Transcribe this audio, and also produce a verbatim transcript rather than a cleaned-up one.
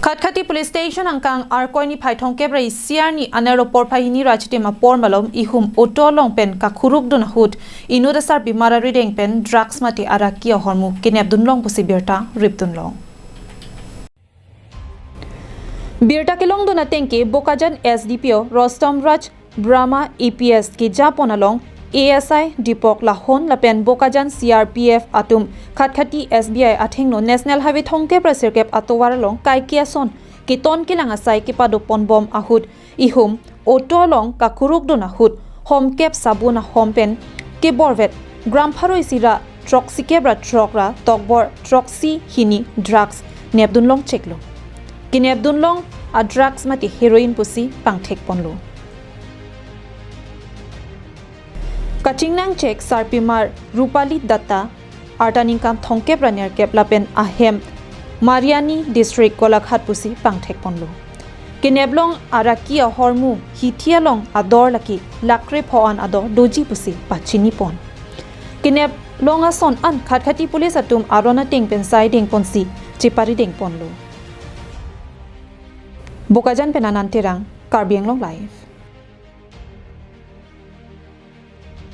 Khatkhati Police Station angkang Arkoi niphai thomkep ra isi arni anerlo porphai hini ra chitim apor malom ihum auto along pen kakuruk dun ahut inut asarpimar arideng pen drugs mate araki ahormu kenep dunlong pusi birta rip dunlong. Birta kelong dun ateng ke Bokajan S D P O Rostom Raj Brahma A P S keja pon along A S I Deepak Lahon lapen Bokajan C R P F atum Khatkhati S B I athengno National Highway thomkep ra sirkep atovar along kaike ason keton kelang asai kepado pon bom ahut ihum auto along kakuruk dun ahut homkep sabun ahom pen keborvet gram pharo isi ra throksi kep ra throk ra tokbor throksi hini drugs nep dunlong cheklo. Kenep dunlong a drugs mate heroin pusi pangthek ponlo. Kachingnang chek sarpimar Rupali Datta, arta ningkan thomkep ra nerkep lapen ahem Mariani District Golaghat pusi pangthek ponlo. Kenep long araki ahormu hithi along ador lake lakh krepho an ador doji pusi pachini pon. Kenep long ason an Khatkhati Police atum aron ateng pen sai deng ponsi chepari deng ponlo. Bokajan pen Anand Terang, Karbi Anglong Live.